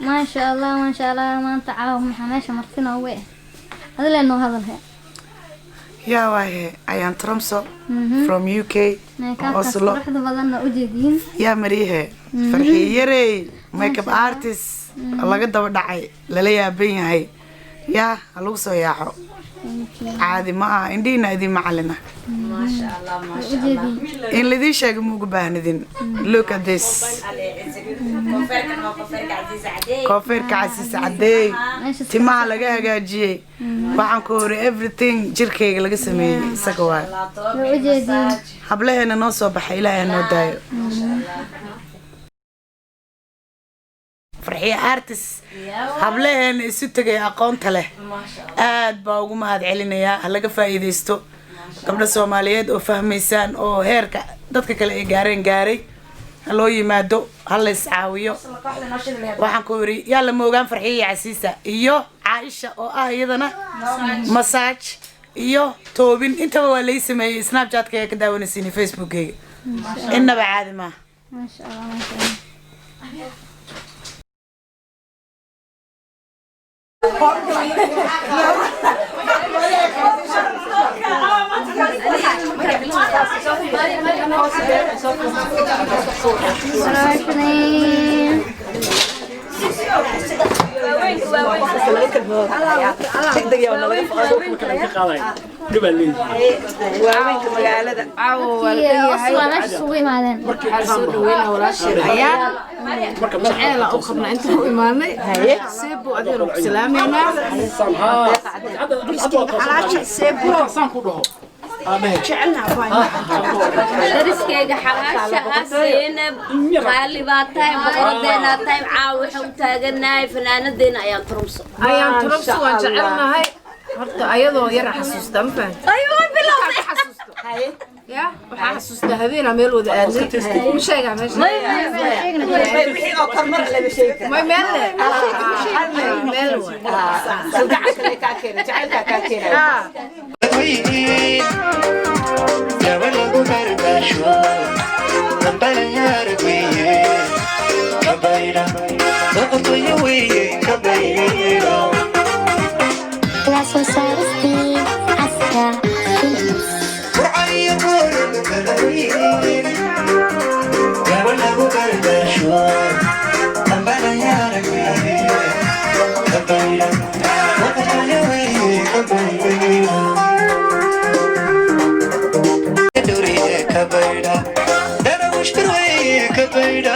Maasha Allah, maasha Allah. Maanta caawa maxaa meesha marti noogu eh? Adile noo hadal he. Yaa waaye? Ayaan Tromso from UK. Makeup-kaas Oslo. Quruxda badanna ujeediin. Yaa mariihe? Farxiye Yarey, makeup artist laga daba dhacay, lala yaaban yahay. Yaa ha lagu soo yaaco? Caadi ma aha, indhihiina idin macalina. Maasha Allah, maasha Allah. Ujeediin. In laidin sheega ma uga baahnidin. Look at this. Koonfeerkan waa koonfeerka Casiis Cadeey. Koonfeerka Casiis Cadeey. Meesha Timaha laga hagaajiyey, waxaan ku hori everything jirkayga laga sameeyey isaga waay. Waa ujeediin. Hablaheena noo soo baxay, Ilaahay noo daayo. Farxiye Artist, hablaheena isu tegay aqoonta leh, aad baa ugu mahad celinayaa. Ha laga faa'iidaysto, gabdho Soomaaliyeed oo fahmaysaan oo heerka dadka kale ay gaareen gaaray, ha loo yimaado, ha la iscaawiyo. Waxaan ku yidhi, yaa la moogaan Farxiye iyo Casiisa iyo Caaisha oo ah iyadana massage iyo toobin intaba waa lay sameeyey. Snapchatkayga ka daawanaysiin, Facebookkayga, innaba caadi maaha. Maasha Allah, maasha Allah. Quruxdeen. Waaweynka magaalada Caawa waa la Iyo dhanyahay. Oslo meesha isugu imaadeen. Waxaa soo dhaweynaa walaasheed Ayaan jaceyla u qabnaa inta u imaanay. Seebo, adigana ku salaameynaa. Xalaasha Seebo jecelnaa. Dariskayga xalaasha ah, Zeynab, qaali baa tahay, boqoradeenaa tahay. Caawa waxaan u taaganahay fanaanadeena Ayaan Turumso. Ayaan Turabsi waan jecelnahay. Horta ayadoo yara xasuusta, ma fahamtay? Ayuu bilowday. Waxaa xasuusto ya, waxaa xasuustaa habeenaa meel wada aadnay. Ma sheegaa meesha? Wixii oo kormar lama sheegi karo. May meel le meel waay. Kalgacalka kaa keena, jacaylkaa kaa keena. Ah. Lagu barbaarsho dambalayarag weeye, kabayra boqortooyo weeye, kabayra. La soo saaristii Aska Films. Burcayo boorama kalaweyn, gaba lagu barbaarsho dambalayarag weeye, kabayra boqortooyo weeye, kabayra dhuriye, kabayra darawishtar weeye, kabayra.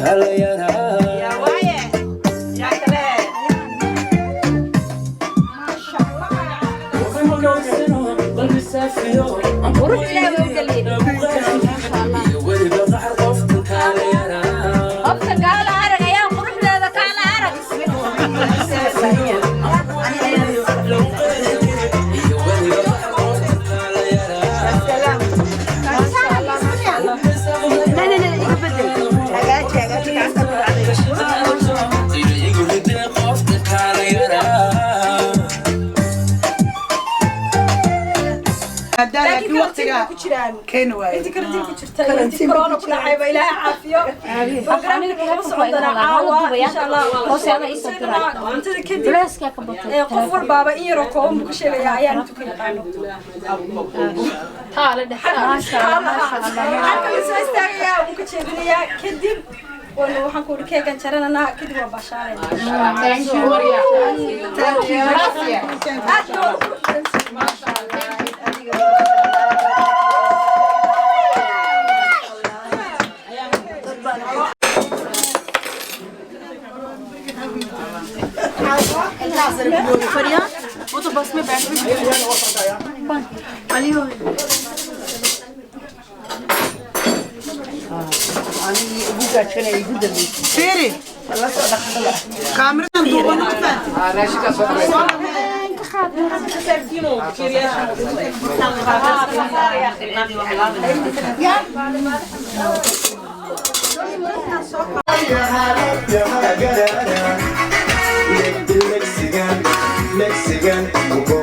Yaa waaye, yaa kale. Qurux Ilaahay waa u dhaliyay. Qofka kaala arag ayaa quruxdeeda kaala arag. Laakiin waqtiga ku jiraan keeni waaye. Inti karantiin ku jirta, inti corona ku dhacay ba, Ilaahay caafiyo. Programka kama socon doonaa caawa, insha Allah. Cuntada kadib qof walbaaba in yaroo kooban buu ka sheegayaa ayaan intuu ka yaqaano. Halka la soo istaagayaa, wuu ka jeedinayaa, kadib waanu waxaan ku uri keegan jarananaa, kadib waa baashaanayna. Aad baa u qurux badan. फरिया, वो तो बस में बैठ भी अली हो। Fiiri, kaamiradan duuban ma fahanti. Mexican, Mexican, ugu.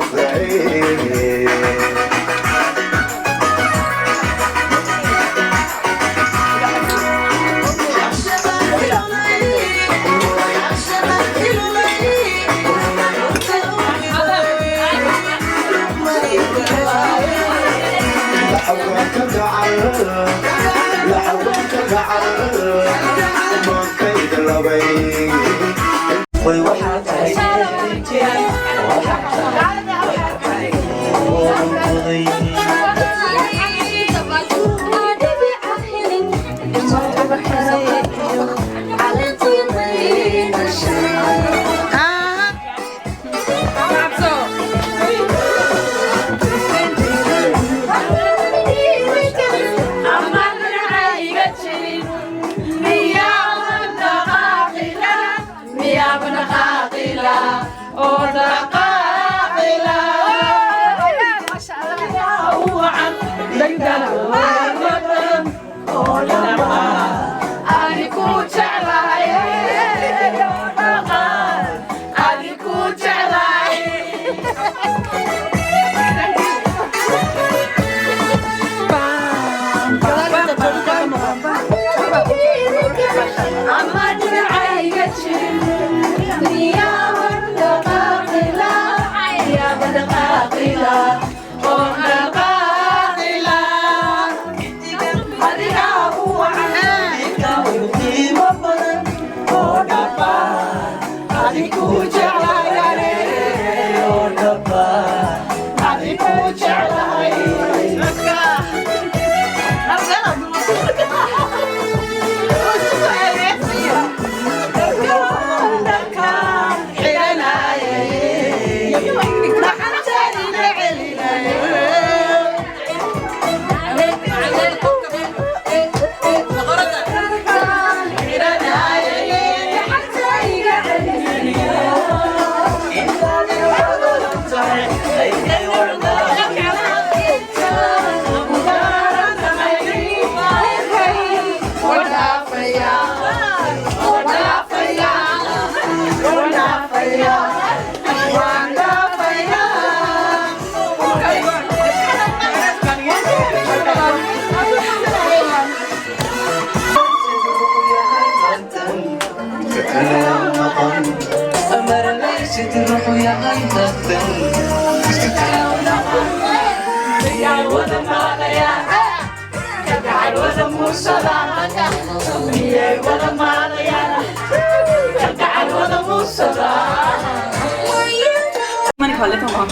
मैंने खा लेता हूँ।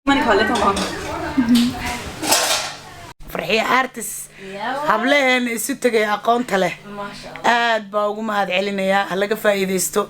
मैंने खा लेता हूँ। Farxiya Artist. Hablaheena isu tegay aqoonta leh, aad baa ugu mahad celinayaa. Ha laga faa'iidaysto.